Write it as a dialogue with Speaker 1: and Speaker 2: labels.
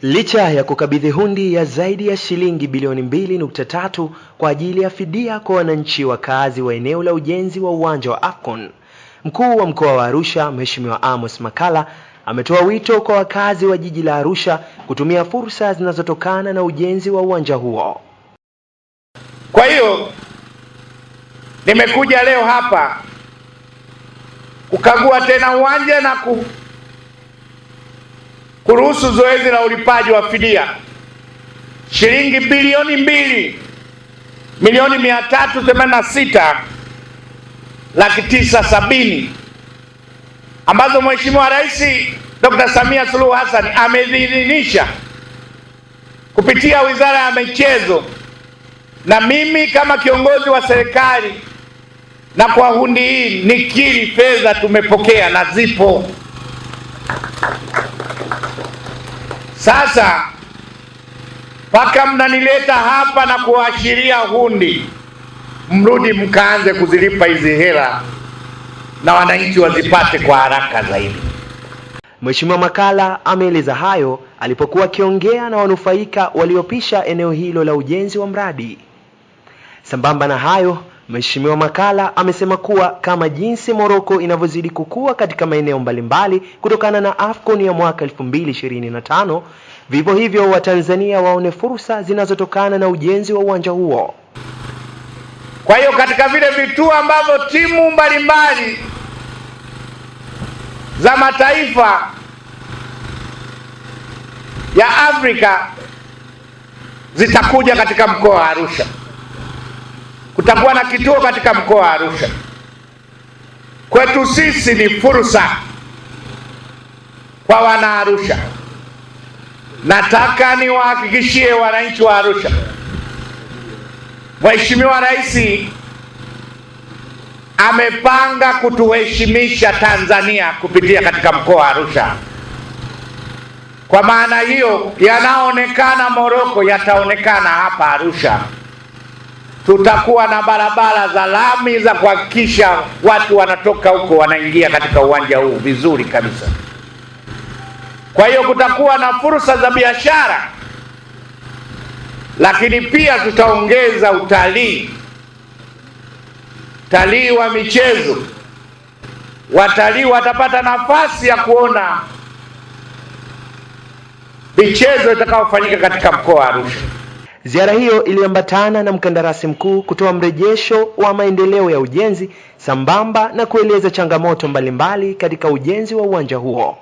Speaker 1: Licha ya kukabidhi hundi ya zaidi ya shilingi bilioni 2.3 kwa ajili ya fidia kwa wananchi wakazi wa eneo la ujenzi wa uwanja wa AFCON, Mkuu wa Mkoa wa Arusha Mheshimiwa Amos Makalla ametoa wito kwa wakazi wa jiji la Arusha kutumia fursa zinazotokana na ujenzi wa uwanja huo.
Speaker 2: Kwa hiyo nimekuja leo hapa kukagua tena uwanja na kuruhusu zoezi la ulipaji wa fidia shilingi bilioni 2,386,970,000 ambazo Mheshimiwa Rais Dr. Samia Suluhu Hassan ameidhinisha kupitia Wizara ya Michezo, na mimi kama kiongozi wa serikali na kwa hundi hii nikiri, fedha tumepokea na zipo. Sasa mpaka mnanileta hapa na kuashiria hundi, mrudi mkaanze kuzilipa hizi hela na wananchi wazipate kwa haraka zaidi.
Speaker 1: Mheshimiwa Makalla ameeleza hayo alipokuwa akiongea na wanufaika waliopisha eneo hilo la ujenzi wa mradi. Sambamba na hayo, Mheshimiwa Makalla amesema kuwa kama jinsi Morocco inavyozidi kukua katika maeneo mbalimbali kutokana na AFCON ya mwaka 2025, vivyo hivyo Watanzania waone fursa zinazotokana na ujenzi wa uwanja huo.
Speaker 2: Kwa hiyo katika vile vituo ambavyo timu mbalimbali za mataifa ya Afrika zitakuja katika mkoa wa Arusha, kutakuwa na kituo katika mkoa wa Arusha. Kwetu sisi ni fursa kwa wana Arusha. Nataka niwahakikishie wananchi wa Arusha, Mheshimiwa Rais amepanga kutuheshimisha Tanzania kupitia katika mkoa wa Arusha. Kwa maana hiyo, yanaonekana Moroko yataonekana hapa Arusha. Tutakuwa na barabara za lami za kuhakikisha watu wanatoka huko wanaingia katika uwanja huu vizuri kabisa. Kwa hiyo kutakuwa na fursa za biashara, lakini pia tutaongeza utalii, utalii wa michezo. Watalii watapata nafasi ya kuona michezo itakayofanyika katika mkoa wa Arusha.
Speaker 1: Ziara hiyo iliambatana na mkandarasi mkuu kutoa mrejesho wa maendeleo ya ujenzi sambamba na kueleza changamoto mbalimbali katika ujenzi wa uwanja huo.